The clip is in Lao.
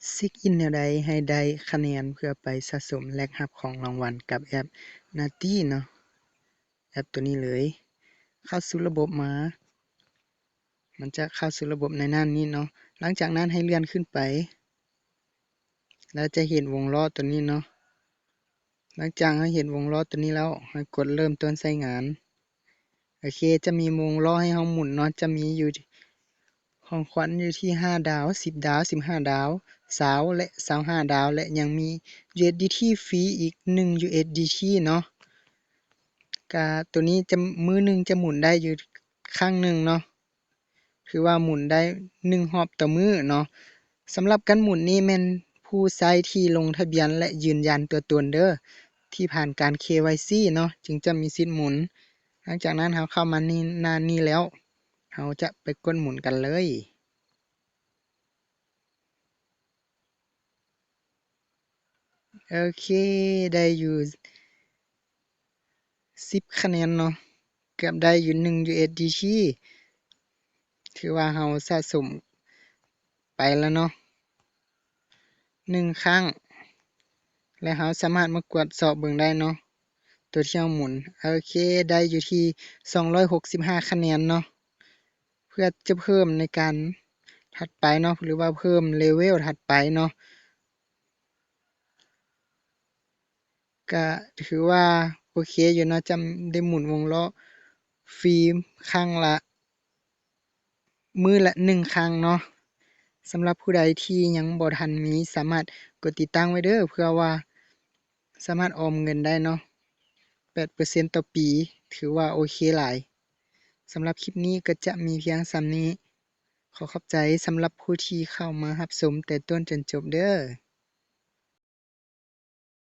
ເຊັກອິນແນວໃດໃຫ້ໄດ້ຄະແນນເພື່ອໄປສະສົມແລກຮັບຂອງລາງວັນກັບແອັບນາຕີເນາະ. ແອັບໂຕນີ້ເລີຍ ເຂົ້າສູ່ລະບົບມາ ມັນຈະເຂົ້າສູ່ລະບົບໃນໜ້ານີ້ເນາະ. ຫຼັງຈາກນັ້ນໃຫ້ເລື່ອນຂຶ້ນໄປ ແລ້ວຈະເຫັນວົງລໍ້ໂຕນີ້ເນາະ. ຫຼັງຈາກເຮົາເຫັນວົງລໍ້ໂຕນີ້ແລ້ວ ໃຫ້ກົດເລີ່ມຕົ້ນໃຊ້ງານ. ໂອເຄ ຈະມີວົງລໍ້ໃຫ້ເຮົາໝູນເນາະ ຈະມີຢູ່ ຂອງຂວັນຢູ່ທີ່ຫ້າດາວ ສິບດາວ ສິບຫ້າດາວ ຊາວ ແລະ ຊາວຫ້າດາວ ແລະ ຍັງມີຢູເອັສດີທີຟຣີອີກໜຶ່ງຢູເອັສດີທີເນາະ. ກະໂຕນີ້ຈະ ມື້ໜຶ່ງຈະໝູນໄດ້ຢູ່ຄັ້ງໜຶ່ງເນາະ ຖືວ່າໝູນໄດ້ໜຶ່ງຮອບຕໍ່ມື້ເນາະ. ສຳລັບການໝູນນີ້ແມ່ນຜູ້ໃຊ້ທີ່ລົງທະບຽນ ແລະ ຢືນຢັນຕົວຕົນເດີ້ ທີ່ຜ່ານການເຄວາຍຊີເນາະ ຈຶ່ງຈະມີສິດໝູນ. ຫຼັງຈາກນັ້ນເຮົາເຂົ້າມານີ້ ໜ້ານີ້ແລ້ວ ເຮົາຈະໄປກົດໝູນກັນເລີຍ. ໂອເຄ ໄດ້ຢູ່ສິບຄະແນນເນາະ ເກືອບໄດ້ຢູ່ໜຶ່ງຢູເອັສດີທີ ຖືວ່າເຮົາສະສົມໄປແລ້ວເນາະ ໜຶ່ງຄັ້ງ ແລະ ເຮົາສາມາດມາກວດສອບເບິ່ງໄດ້ເນາະ ໂຕທີ່ເຮົາໝູນ. ໂອເຄ ໄດ້ຢູ່ທີ່ສອງຮ້ອຍຫົກສິບຫ້າຄະແນນເນາະ. ເພື່ອຈະເພີ່ມໃນການຖັດໄປເນາະ ຫຼືວ່າເພີ່ມເລເວວຖັດໄປເນາະ ກະຖືວ່າໂອເຄຢູ່ເນາະ ຈະໄດ້ໝູນວົງລໍ້ຟຣີຄັ້ງລະ ມື້ລະໜຶ່ງຄັ້ງເນາະ. ສຳລັບຜູ້ໃດທີ່ຍັງບໍ່ທັນມີ ສາມາດກົດຕິດຕັ້ງໄວ້ເດີ້ ເພື່ອວ່າສາມາດອອມເງິນໄດ້ເນາະ ແປດເປີເຊັນຕໍ່ປີ ຖືວ່າໂອເຄຫຼາຍ. ສຳລັບຄລິບນີ້ກໍຈະມີພຽງສ່ຳນີ້. ຂໍຂອບໃຈສຳລັບຜູ້ທີ່ເຂົ້າມາຮັບຊົມແຕ່ຕົ້ນຈົນຈົບເດີ້.